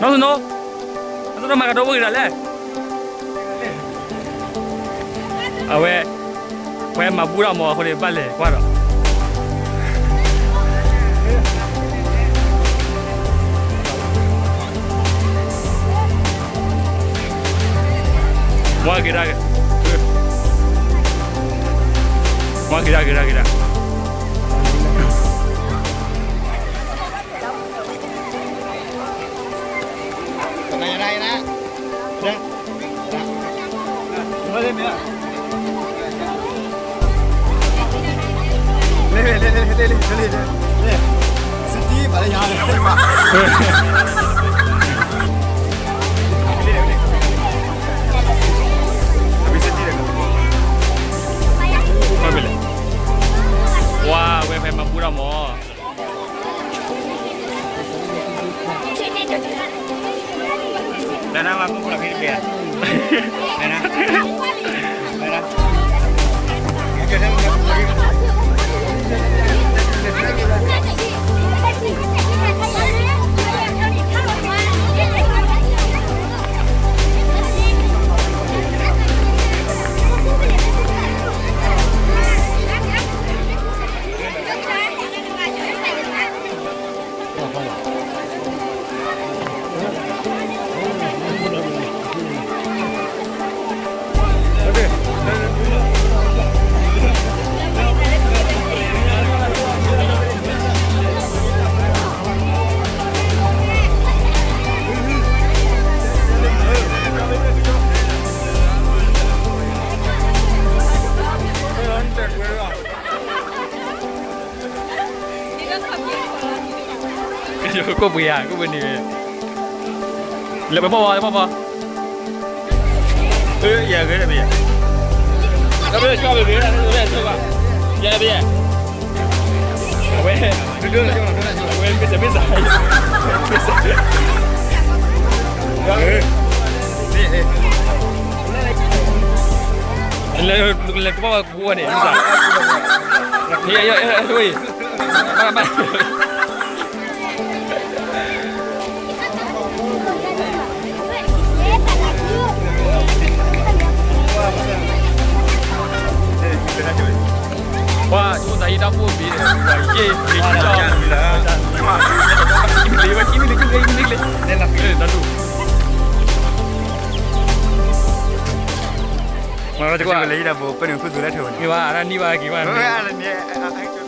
နီၢ်စနိ, နီၢ်စနိ မၤကဒီးဖိဂ့ၤဒၣ်လဲၣ်. အဝဲ, ဝဲမၤဘူၣ်တၢ်မီၤအဃိန့ၣ် ဘၣ်လဲၤကွၢ်ဒီး မွၤက့ၤဒၣ်, မွၤက့ၤဒၣ်က့ၤဒၣ်က့ၤဒၣ်. ဝါ, ဝဲဖဲမၤဘူၣ်တၢ်မီၤ. ကိၣ်ပှ့ၤဧါ, ကိၣ်ပှ့ၤန့ၣ်, လဲၤပှၤဘီၣ်ဘီၣ်, လဲၤဘီၣ်ဘီၣ်, ယဂ့ၤ, ယဂ့ၤ, အဝဲ, အဝဲမ့ၢ်စၢ်မ့ၢ်စၢ်, လဲၤ, လဲၤတဘၣ်ဝဲ ပူၤဝဲန့ၣ်, မ့ၢ်သး, ယဲ, ယဲ, ယဲ, ဘၣ်, ဘၣ်, ပှၤ, ဆိသးယတၢ်အိၣ်ဘ့ၣ်, ပှၤယဲၢ်, ယဲၢ်, ယဲၢ်, ယဲၢ်, ယဲၢ်, ယဲၢ်, တၢ်ဒူၣ်, မ့ၢ်ဘၣ်, တၢ်နံၣ်ဘၣ်က့ၤဘၣ်န့ၣ်,